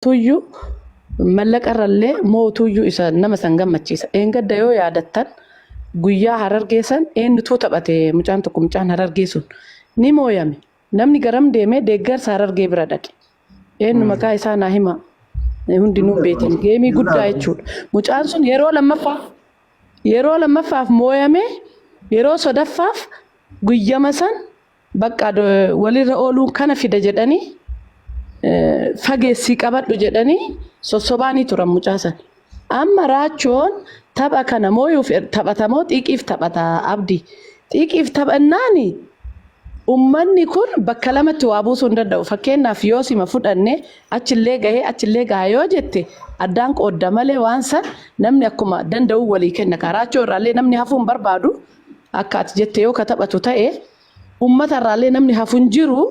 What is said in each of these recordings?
Tuyyuu mallaqarrallee mootuyyuu isa nama san gammachiisa. Eengadda yoo yaadattan guyyaa Harargee san eenyutuu taphate mucaan tokko mucaan Harargee sun ni mooyame. Namni garam deemee deeggarsa Harargee bira dhaqe. Eenyu maqaa isaa naa hima. Hundinuu beekan. Geemii guddaa jechuudha. Mucaan sun yeroo lammaffaaf yeroo lammaffaaf mooyame yeroo sadaffaaf guyyama san Bakka walirra ooluun kana fida jedhanii fageessii qabadhu jedhanii sossobaanii turan mucaa san. Amma raachoon tapha kana mooyuuf taphatamoo xiiqiif taphata abdi. Xiiqiif taphannaani ummanni kun bakka lamatti waa buusuu hin danda'u. Fakkeenyaaf yoo sima fudhanne achillee gahee achillee gaha yoo jette addaan qoodda malee waan san namni akkuma danda'u walii kenna. Raachoo irraallee namni hafuu hin barbaadu. Akka ati jette yoo ka taphatu ta'e ummata irraallee namni hafu hin jiru.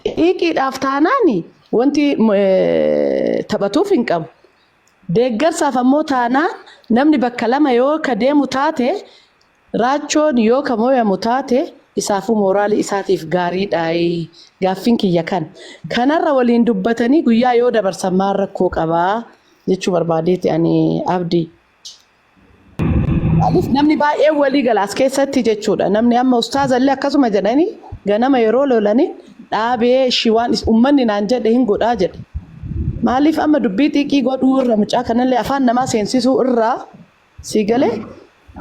Xiiqiidhaaf taanaan wanti taphatuuf hin qabu. Deeggarsaaf ammoo taanaan namni bakka lama yoo ka deemu taate raachoon yoo ka mooyamu taate isaafuu mooraalii isaatiif gaariidha. Gaaffiin kiyya kan. Kanarra waliin dubbatanii guyyaa yoo dabarsan maal rakkoo qabaa jechuu barbaadeeti ani abdii. Maaliif namni baay'een walii gala as keessatti jechuudha. Namni amma ustaaza illee akkasuma jedhanii ganama yeroo lolanii dhaabee ishii waan ummanni naan jedhe hin godhaa jedhe. Maaliif amma dubbii xiiqii godhuu irra mucaa kanallee afaan namaa seensisuu irraa sii galee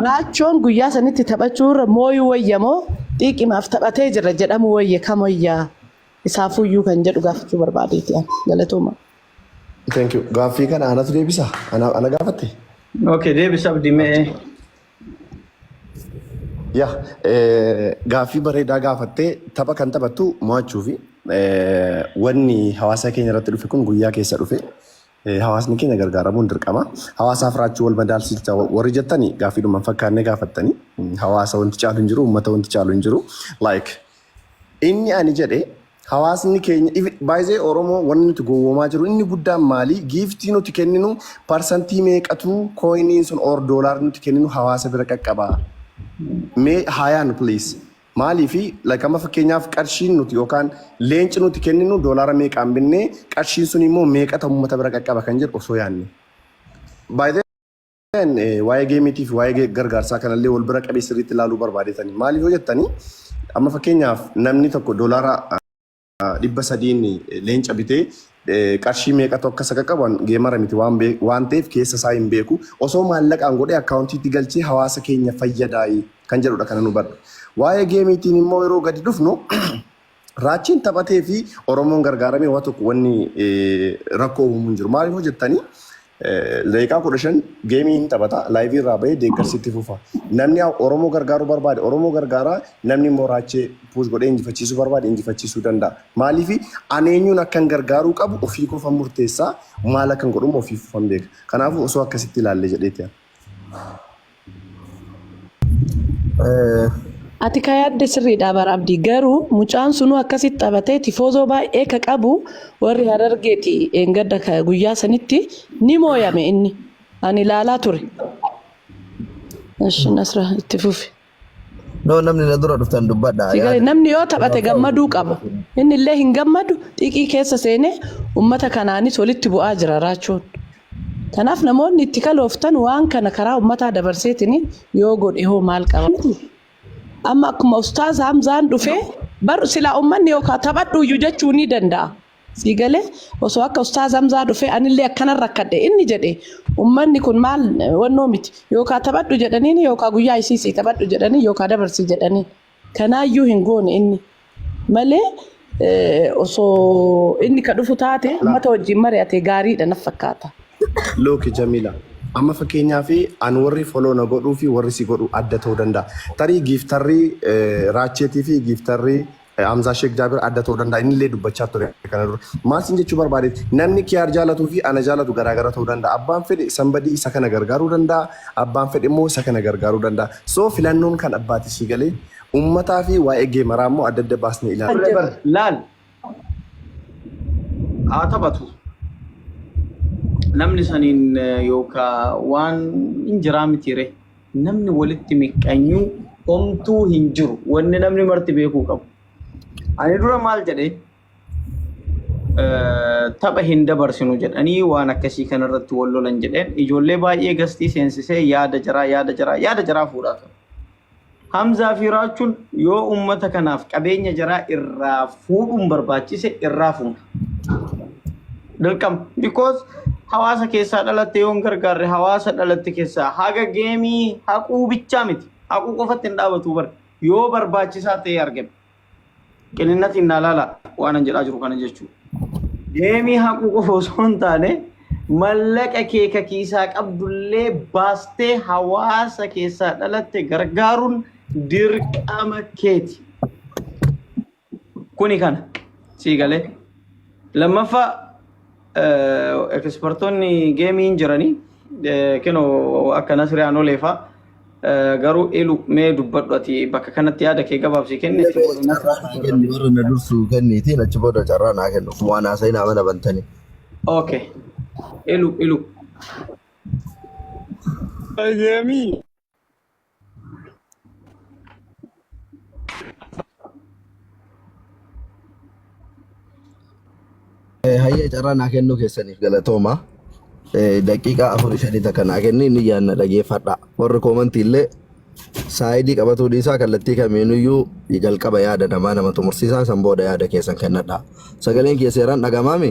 raachoon guyyaa sanitti taphachuu irra mooyuu wayya moo xiiqimaaf taphatee jira jedhamuu wayya kam wayyaa isaafuyyuu kan jedhu gaafachuu barbaadeeti ani galatooma. Thank you. Gaaffii kana anatu deebisa? Ana, ana gaafatte? Okay, deebis abdi mee. Yaa gaaffii bareedaa gaafattee tapha kan taphattu mo'achuu fi wanni hawaasa keenya irratti dhufe kun guyyaa keessa dhufe hawaasni keenya gargaaramuun dirqama. Hawaasaaf raachuu wal madaalsicha warri jettani gaaffiidhuma hin fakkaanne gaafattani. Hawaasa wanti caalu hin jiru, uummata wanti caalu hin jiru. Like Inni ani jedhe hawaasni keenya baay'ee Oromoo wanni nuti gowwoomaa jiru inni guddaan maali? Giiftii nuti kenninu parsantii meeqatu kooyiniin sun or doolaarri nuti kenninu hawaasa bira qaqqaba? Mee haa yaadnu please. Maaliifi like amma fakkeenyaaf qarshiin nuti yookaan leenci nuti kenninu doolaara meeqaan binnee qarshiin sun immoo meeqata uummata bira qaqqaba kan jedhu osoo yaadne. By the Waa'ee geemiitii fi waa'ee gargaarsaa kanallee wal bira qabee sirriitti ilaaluu barbaadetani. Maaliif yoo jettani amma fakkeenyaaf namni tokko doolaara 300n leenca bitee qarshii meeqatu akka isa qaqqabu geemara miti waan ta'eef keessa isaa hin beeku. Osoo maallaqaan godhee akkaawuntiitti galchee hawaasa keenya fayyadaayi kan jedhudha kana nu hubadhu. Waa'ee geemiitiin immoo yeroo gadi dhufnu Raachiin taphatee fi Oromoon gargaaramee waa tokko wanni rakkoo uumu hin jiru. Maaliif hoo jettanii daqiiqaa 15 geemii hin taphata laayivii irraa bahee deeggarsi itti fufa. Namni Oromoo gargaaruu barbaade Oromoo gargaara namni immoo raachee puush godhee injifachiisuu barbaade injifachiisuu danda'a. Maaliif ani eenyuun akkan gargaaruu qabu ofii koofan murteessaa maal akkan godhu ofii koofan beeka. Kanaafuu osoo akkasitti ilaalle jedheeti. Ati ka yaadde sirriidha bar Abdii garuu mucaan sunuu akkasitti taphatee tifoozoo baay'ee ka qabu warri Harargeeti eengadda ka guyyaa sanitti ni mooyame inni ani ilaalaa ture. Eshi Nasra itti fufi. No namni na dura dhuftan dubbadha. Si galee Yaada. namni yoo taphate gammaduu qaba. Inni illee hin gammadu xiiqii keessa seenee ummata kanaanis walitti bu'aa jira raachuun. Kanaaf namoonni itti kalooftan waan kana karaa ummataa dabarseetiin yoo godhe hoo maal qaba? Amma akkuma ustaaz Hamzaan dhufee bar silaa ummanni yookaan taphadhuuyyu jechuu ni danda'a. Sii galee osoo akka ustaaz Hamzaa dhufee anillee akkanan rakkadhe inni jedhe ummanni kun maal wannoo miti yookaan taphadhu jedhaniin yookaan guyyaa isii sii taphadhu jedhanii yookaan dabarsii jedhanii kanaayyuu hin goone inni malee osoo inni ka dhufu taate ummata wajjin mari'ate gaariidha naf fakkaata. Look Jamila. Amma fakkeenyaaf an warri follow na godhuu fi warri si godhu adda ta'uu danda'a. Tarii giiftarri raacheetii fi giiftarri Hamzaa Sheek Jaabir adda ta'uu danda'a. Inni illee dubbachaa ture kana dura. Maal sin jechuu barbaade namni kiyaar jaalatuu fi ana jaalatu garaagara ta'uu danda'a. Abbaan fedhe sanbadii isa kana gargaaruu danda'a. Abbaan fedhe immoo isa kana gargaaruu danda'a. So filannoon kan abbaati sii galee ummataa fi waa'ee geemaraa immoo adda adda baasnee ilaalla. Ture bar laal haa taphatu. Namni saniin yookaan waan hin jiraa miti ree. Namni walitti miqqanyuu homtuu hin jiru. Wanni namni marti beekuu qabu. Ani dura maal jedhee Tapha hin dabarsinu jedhanii waan akkasii kanarratti wal lolan jedheen ijoollee baay'ee gastii seensisee yaada jaraa yaada jaraa yaada jaraa fuudhaa ture. Hamzaa fi Raachuun yoo uummata kanaaf qabeenya jaraa irraa fuudhuun barbaachise irraa fuuna. Dirqama. Because hawaasa keessaa dhalatte yoo hin gargaarre hawaasa dhalatte keessaa haga geemii haquu bichaa miti. Haquu qofatti hin dhaabatu bar. Yoo barbaachisaa ta'ee argame. Qininnatiin naa laala waan an jedhaa jiru kana jechuudha. Geemii haquu qofa osoo hin taane mallaqa kee ka kiisaa qabdullee baastee hawaasa keessaa dhalatte gargaaruun dirqama keeti. Kuni kana sii galee. Lammaffaa ekspertoonni geemii hin jiranii kinoo akka Nasrii Anolee faa garuu ilu mee dubbadhu ati bakka kanatti yaada kee gabaabsii kenni achi booda Carraa naa kenni warra na dursu kenniitiin achi booda carraa naa kennu. Waan haasa'in haa mana bantanii. Okay. Ilu ilu. Geemii. Hayyee carraa naa kennuu keessaniif galatooma. Daqiiqaa afur shanii takka naa kenni inni yaadna dhageeffadha. Warri koomantii illee saayidii qabatuu dhiisaa kallattii kamiinuyyuu jalqaba yaada namaa nama xumursiisaa san booda yaada keessan kennadha. Sagaleen kee seeraan dhagamaami?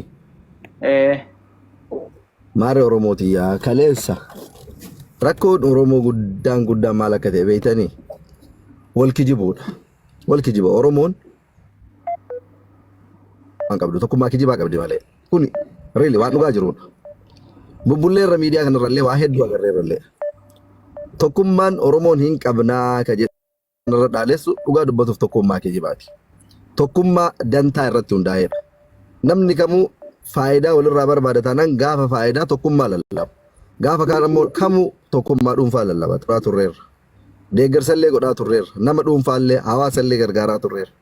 Maarree Oromoo tiyyaa kaleessa rakkoon Oromoo guddaan guddaan maal akka ta'e beektanii? Wal kijibuudha. Wal kijiba Oromoon waan qabdu tokkummaa kijibaa qabdi malee. Kun really waan dhugaa jirudha. Bubbullee irra miidiyaa kanarrallee waa hedduu agarreerrallee. Tokkummaan Oromoon hin qabnaa ka jedhu irra dhaalessu dhugaa dubbatuuf tokkummaa kijibaati. Tokkummaa dantaa irratti hundaa'edha. Namni kamuu faayidaa walirraa barbaada taanaan gaafa faayidaa tokkummaa lallaba. Gaafa kaan ammoo kamuu tokkummaa dhuunfaa lallaba. Turaa turreerra. Deeggarsallee godhaa turreerra. Nama dhuunfaallee hawaasallee gargaaraa turreerra.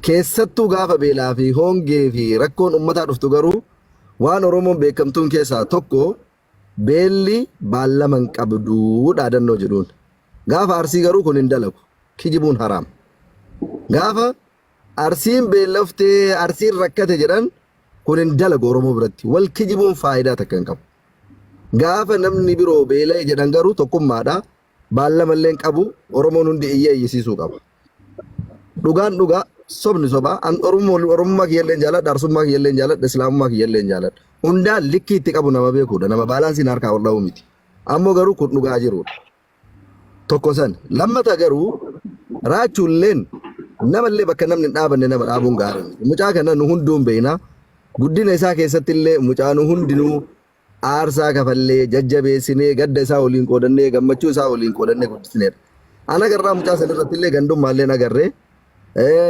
Keessattuu gaafa beelaa fi hongee fi rakkoon uummataa dhuftu garuu waan Oromoon beekamtuun keessaa tokko Beelli baallama hin qabdu dhaadannoo jedhuun. Gaafa Arsii garuu kun hin dalagu. Kijibuun haraam. Gaafa Arsiin beeloftee Arsiin rakkate jedhan kun hin dalagu Oromoo biratti. Wal kijibuun faayidaa takka hin qabu. Gaafa namni biroo beela'e jedhan garuu tokkummaadha. Baallama illee hin qabu. Oromoon hundi iyyee iyyisiisuu qaba. Dhugaan dhugaa, sobni soba. An Oromoo Oromummaa kiyyallee jaaladha, Arsummaa kiyyallee jaaladha, Islaamummaa kiyyallee jaaladha. Hundaa likkii itti qabu nama beekuudha. Nama baalaansiin harkaa ol dha'uu miti. Ammoo garuu kun dhugaa jiruudha. Tokko san. Lammata garuu raachuulleen namallee bakka namni hin dhaabanne nama dhaabuun gaarii miti. Mucaa kana nu hunduu hin beekna. Guddina isaa keessatti illee mucaa nu hundinuu aarsaa kafallee, jajjabeessinee, gadda isaa waliin qoodannee, gammachuu isaa waliin qoodannee guddisneedha. An agarraa mucaa san irratti illee gandummaa illee agarree,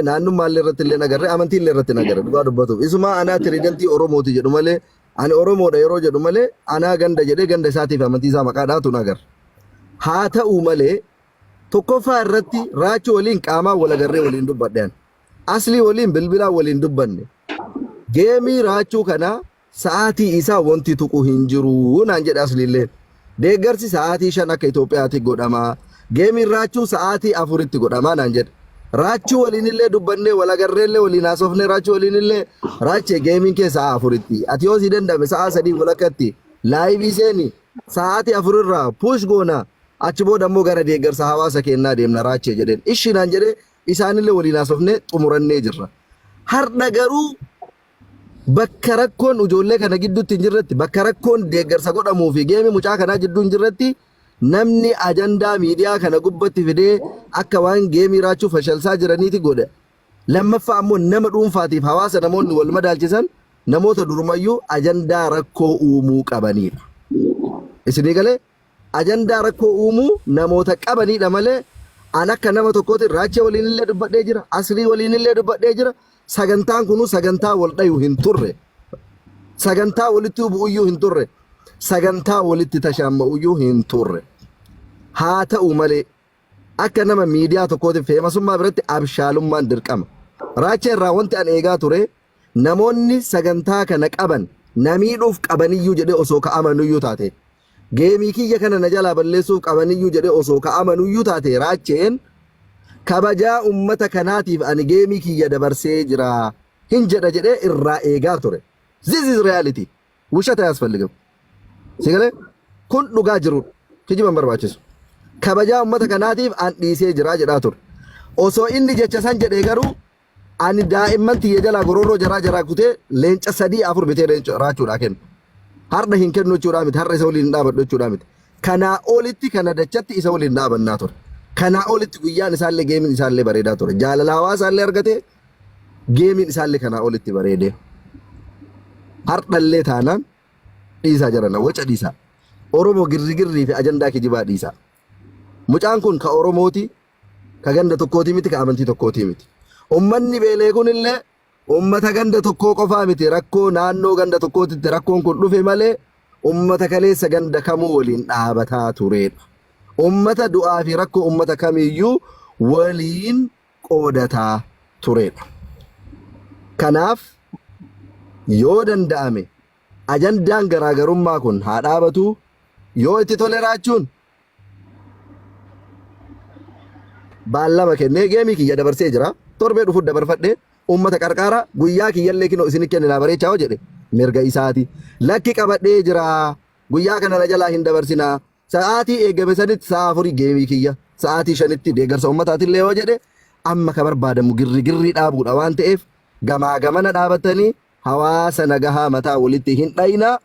naannummaa illee irratti illee agarree, amantii illee irratti agarre dhugaa dubbatuuf. Isumaa anaa tiriidantii Oromooti jedhu malee, ani Oromoodha yeroo jedhu malee, anaa ganda jedhee ganda isaatiif amantii isaa maqaa dhaatu hin agarre. Haa ta'u malee, tokkoffaa irratti raachuu waliin qaamaan wal agarree waliin dubbadhe ani. Aslii waliin bilbilaan waliin dubbanne. Geemii raachuu kanaa Sa'aatii isaa wanti tuqu hin jiru naan jedhe Asliilleen. Deeggarsi sa'aatii 5 akka Itoophiyaatti godhama. Geemiin Raachuu sa'aatii 4tti godhama naan jedhe. Raachuu waliinillee dubbannee wal agarreellee waliin haasofnee Raachuu waliinillee Raachee geemiin kee sa'aa 4tti. Ati yoo sii danda'ame sa'aa 3 walakkatti laayivii seeni sa'aatii 4 irraa push goona achi booda immoo gara deeggarsa hawaasa keennaa deemna Raachee jedheen. Ishi naan jedhee isaanillee waliin haasofnee xumurannee jirra. Hardha garuu Bakka rakkoon ijoollee kana gidduutti hin jirretti, bakka rakkoon deeggarsa godhamuu fi geemi mucaa kanaa jidduu hin jirretti namni ajandaa miidiyaa kana gubbatti fidee akka waan geemii raachuu fashalsaa jiraniiti godhe. Lammaffaa ammoo nama dhuunfaatiif hawaasa namoonni wal madaalchisan namoota durumayyuu ajandaa rakkoo uumuu qabaniidha. Isinii galee? Ajandaa rakkoo uumuu namoota qabaniidha malee an akka nama tokkootiin Raachee waliinillee dubbadhee jira, Aslii waliinillee dubbadhee jira. Sagantaan kunuu sagantaa wal dhayu hin turre. Sagantaa walitti bu'uyyuu hin turre. Sagantaa walitti tashaamma'uyyuu hin turre. Haa ta'u malee akka nama miidiyaa tokkootiin feemasummaa biratti abshaalummaan dirqama. Raachee irraa wanti an eegaa ture namoonni sagantaa kana qaban na miidhuuf qabaniyyuu jedhee osoo ka amanuyyuu taate. Geemii kiyya kana na jalaa balleessuuf qabaniyyuu jedhee osoo ka amanuyyuu taate Raacheen kabajaa ummata kanaatiif ani geemii kiyya dabarsee jira. Hin jedha jedhee irraa eegaa ture. This is reality. Wushata ያስፈልግም. Si galee? Kun dhugaa jirudha. Kijiba hin barbaachisu. Kabajaa uummata kanaatiif an dhiisee jira jedhaa ture. Osoo inni jecha san jedhee garuu ani daa'imman tiyya jalaa gororroo jaraa jaraa kutee leenca sadii afur bitee leenca raachuudhaa kennu. Har'a hin kennu jechuudhaa miti. Har'a isa waliin hin dhaabadhu jechuudhaa miti. Kanaa olitti kana dachatti isa waliin dhaabannaa ture. Kanaa olitti guyyaan isaallee geemiin isaallee bareedaa ture. Jaalala hawaasaallee argatee geemiin isaallee kanaa olitti bareedee. Har'allee taanaan dhiisaa jarana waca dhiisaa. Oromoo girrigirrii fi ajandaa kijibaa dhiisaa. Mucaan kun ka Oromooti, ka ganda tokkooti miti, ka amantii tokkooti miti. Ummanni beelee kunillee ummata ganda tokkoo qofaa miti rakkoo naannoo ganda tokkootitti rakkoon kun dhufe malee ummata kaleessa ganda kamuu waliin dhaabataa turedha. Ummata du'aa fi rakkoo ummata kamiyyuu waliin qoodataa turedha. Kanaaf yoo danda'ame ajandaan garaagarummaa kun haa dhaabatu yoo itti tole raachuun baallama kennee geemii kiyya dabarsee jira. Torbee dhufu dabarfadhee uummata qarqaara guyyaa kiyyallee kinoo isin kenninaa bareechaa hoo jedhe mirga isaati. Lakki qabadhee jira guyyaa kana na jalaa hin dabarsinaa. Sa'aatii eegame sanitti sa'a afurii geemii kiyya sa'aatii shanitti deeggarsa uummataatillee yoo jedhe amma ka barbaadamu girri girrii dhaabuudha waan ta'eef gamaa gamana dhaabatanii hawaasa nagahaa mataa walitti hin dhayinaa.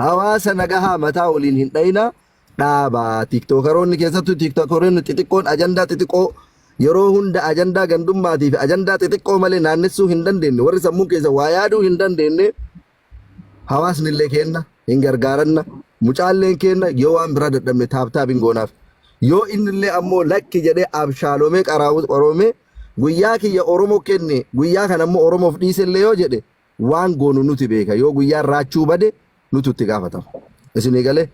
Hawaasa nagahaa mataa waliin hin dhayinaa dhaabaa. Tiiktookaroonni keessattuu tiiktookaroonni xixiqqoon ajandaa xixiqqoo yeroo hunda ajandaa gandummaatii fi ajandaa xixiqqoo malee naannessuu hin dandeenye warri sammuun keessa waa yaaduu hin dandeenye hawaasni illee kenna hin gargaaranna mucaalleen kenna yoo waan biraa dadhabne tap tap hin goonaaf. Yoo inni illee ammoo lakki jedhee abshaalomee qaraamee guyyaa kiyya Oromoo kenne guyyaa kana ammoo Oromoof dhiise illee yoo jedhe waan goonu nuti beeka yoo guyyaan raachuu bade nuti itti gaafatama. Isinii galee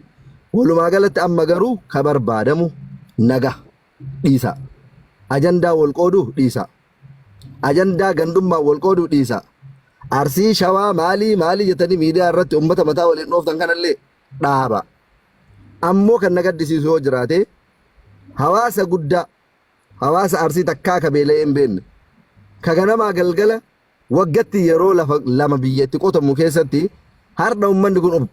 walumaa galatti amma garuu ka barbaadamu naga dhiisa. Ajandaa wal qooduu dhiisa. Ajandaa gandummaa wal qooduu dhiisa. Arsii shawaa maalii maalii jettanii miidiyaa irratti uummata mataa waliin dhooftan kanallee dhaaba. Ammoo kan na gaddisiisu yoo jiraate hawaasa guddaa hawaasa arsii takkaa ka beela'ee hin beekne ka ganamaa galgala waggatti yeroo lafa lama biyya itti qotamu keessatti har'a uummanni kun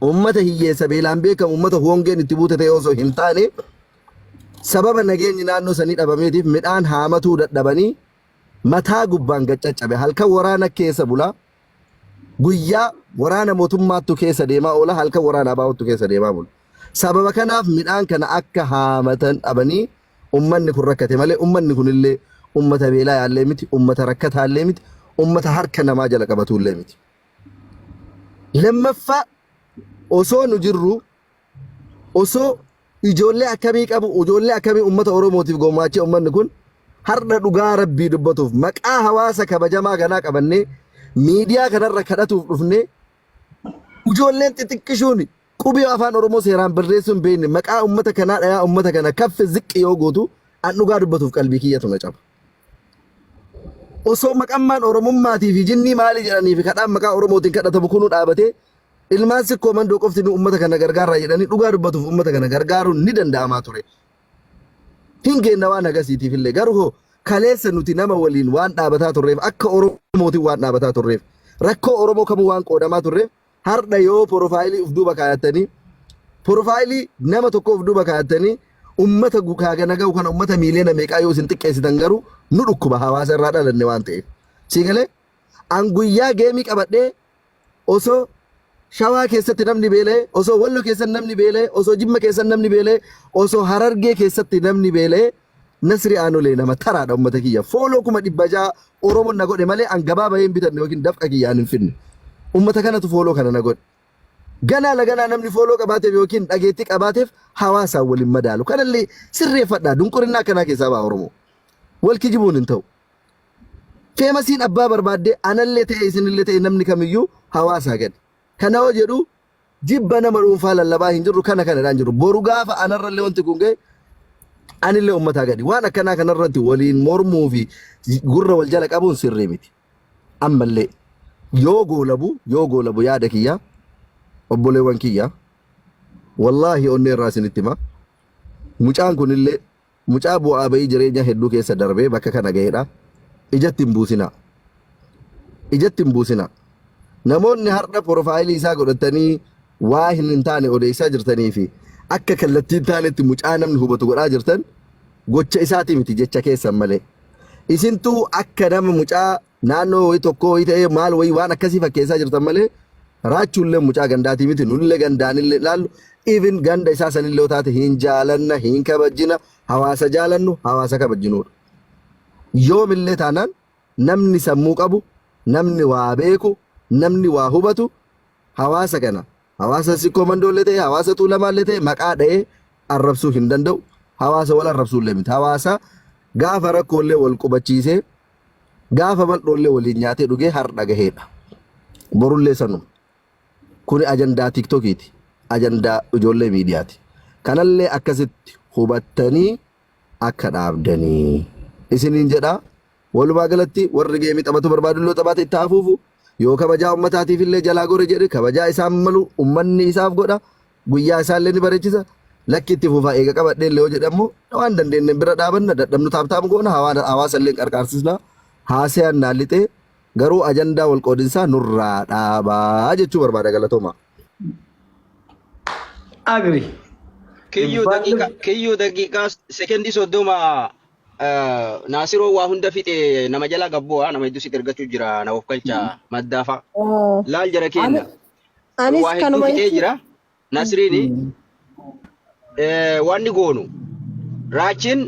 uummata hiyyeessa beelaan beekamu uummata hongeen itti buute ta'e osoo hin taane sababa nageenyi naannoo sanii dhabameetiif midhaan haamatuu dadhabanii mataa gubbaan gaccaccabe halkan waraana keessa bula guyyaa waraana mootummaattu keessa deemaa oola halkan waraana abaa'ottu keessa deemaa bula. Sababa kanaaf midhaan kana akka haamatan dhabanii ummanni kun rakkate malee ummanni kunillee ummata beelaa yaallee miti ummata rakkataallee miti ummata harka namaa jala qabatullee miti. Lammaffaa osoo nu jirru osoo ijoollee akkamii qabu ijoollee akkamii ummata Oromootiif gumaachee ummanni kun har'a dhugaa rabbii dubbatuuf maqaa hawaasa kabajamaa kanaa qabannee miidiyaa kanarra kadhatuuf dhufnee ijoolleen xixiqqishuun qubee afaan Oromoo seeraan barreessuu hin beekne maqaa ummata kanaa dhayaa ummata kana kaffe ziqqi yoo gootu an dhugaa dubbatuuf qalbii kiyyatu na caba. Osoo maqammaan Oromummaatii fi jinnii maalii jedhanii fi kadhaan maqaa Oromootiin kadhatamu kunuu dhaabatee ilmaan sikkoo mandoo qofti nu ummata kana gargaaraa jedhanii dhugaa dubbatuuf ummata kana gargaaruun ni danda'amaa ture. Hin geenna waan agasiitiif illee garuu hoo kaleessa nuti nama waliin waan dhaabataa turreef akka Oromootiin waan dhaabataa turreef rakkoo Oromoo kamuu waan qoodamaa turreef har'a yoo porofaayilii uf duuba kaayatanii porofaayilii nama tokko uf duuba kaayatanii ummata kaagana ga'u kana ummata miiliyoona meeqaa yoo isin xiqqeessitan garuu nu dhukkuba hawaasa irraa dhalanne waan ta'eef. Sii galee an guyyaa geemii qabadhee osoo shawaa keessatti namni beela'e osoo wallo keessatti namni beela'e osoo jimma keessatti namni beela'e osoo harargee keessatti namni beela'e nasri aanolee nama taraadha ummata kiyya follow 600,000 Oromoon na godhe malee an gabaa bahee hin bitanne yookiin dafqa kiyyaan hin finne ummata kanatu follow kana na godhe ganaa laganaa namni follow qabaateef yookiin dhageettii qabaateef hawaasaan waliin madaalu kanallee sirreeffadhaa dunqurinnaa akkanaa keessaa ba'a Oromoo wal kijibuun hin ta'u. Famousiin abbaa barbaaddee anallee ta'e isinillee ta'e namni kamiyyuu hawaasaa gadi. Kana yoo jedhu jibba nama dhuunfaa lallabaa hin jirru kana kanadhaan jiru. Boru gaafa anarrallee wanti kun ga'e anillee uummataa gadi. Waan akkanaa kanarratti waliin mormuu fi gurra wal jala qabuun sirrii miti. Ammallee yoo goolabu yaada kiyya obboleewwan kiyya wallaahi onnee irraa isinitti hima. Mucaan kunillee mucaa bu'aa bahii jireenya hedduu keessa darbee bakka kana ga'edha. Ijatti hin buusinaa. Ijatti hin buusina. Namoonni har'a porofaayilii isaa godhatanii waa hin taane odeessaa jirtanii fi akka kallattii hin taanetti mucaa namni hubatu godhaa jirtan gocha isaatii miti jecha keessan malee. Isintuu akka nama mucaa naannoo wayii tokkoo wayii ta'ee maal wayii waan akkasii fakkeessaa jirtan malee raachuullee mucaa gandaatii miti nullee gandaanillee ilaallu even ganda isaa sanillee yoo taate hin jaalanna hin kabajjina hawaasa jaalannu hawaasa kabajjinuudha. Yoomillee taanaan namni sammuu qabu namni waa beeku namni waa hubatu hawaasa kana hawaasa Sikkoo Mandoollee ta'e hawaasa Tuulamaallee ta'e maqaa dha'ee arrabsuu hin danda'u. Hawaasa wal arrabsuullee miti. Hawaasa gaafa rakkoollee wal qubachiisee gaafa bal'oollee waliin nyaatee dhugee har'a gaheedha. Borullee sanuma. Kuni ajandaa TikTokiiti. Ajandaa ijoollee miidiyaati. Kanallee akkasitti hubattanii akka dhaabdanii isiniin jedha. Walumaa galatti warri geemii taphatu barbaadu illee taphaate itti hafuufu yoo kabajaa ummataatiif illee jalaa gore jedhe kabajaa isaan malu ummanni isaaf godha guyyaa isaallee ni bareechisa lakki itti fufaa eega qabadhee illee yoo jedhamu waan dandeenye bira dhaabanna dadhabnu taaptaap goona hawaasa illee qarqaarsisna haasayaan naan lixee garuu ajandaa wal qoodinsaa nurraa dhaabaa jechuu barbaada galatooma. Agree. Kiyyuu daqiiqa kiyyuu daqiiqaa sekendii 30 Naasiroo waa hunda fixe nama jala gabbu'a nama hedduu sitti ergachuu jira na of galcha maddaa fa'a. Laal jara keenya Anis waa hedduu kanuma fixee jechuun jira Nasriini wanni goonu raachiin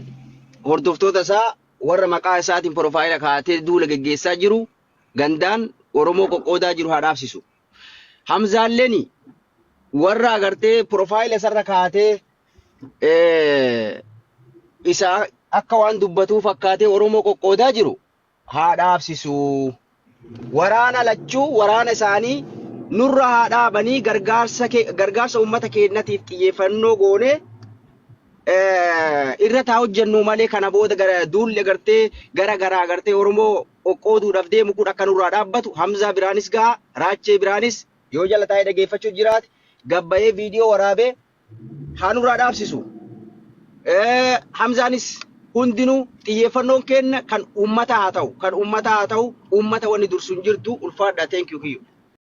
hordoftoota isaa warra maqaa isaatiin porofaayila kaa'atee duula geggeessaa jiru gandaan Oromoo qoqqoodaa jiru haa dhaabsisu. Hamzaalleen warra agartee porofaayila isarra kaa'atee isa akka waan dubbatuu fakkaatee Oromoo qoqqoodaa jiru haa dhaabsisu. Waraana lachuu waraana isaanii nurra haa dhaabanii gargaarsa gargaarsa uummata keenyatiif xiyyeeffannoo goonee irra taa hojjennu malee kana booda gara duulli agartee gara garaa agartee Oromoo qoqqooduudhaaf deemu kun akka nurraa dhaabbatu Hamzaa biraanis gaha Raachee biraanis yoo jala taa'ee dhageeffachuu jiraate gabbayee viidiyoo waraabee haa nurraa dhaabsisu. Hamzaanis hundinuu xiyyeeffannoon kenna kan uummataa haa ta'u kan uummataa haa ta'u uummata wanni dursu hin jirtu ulfaadha thank you kiyyu.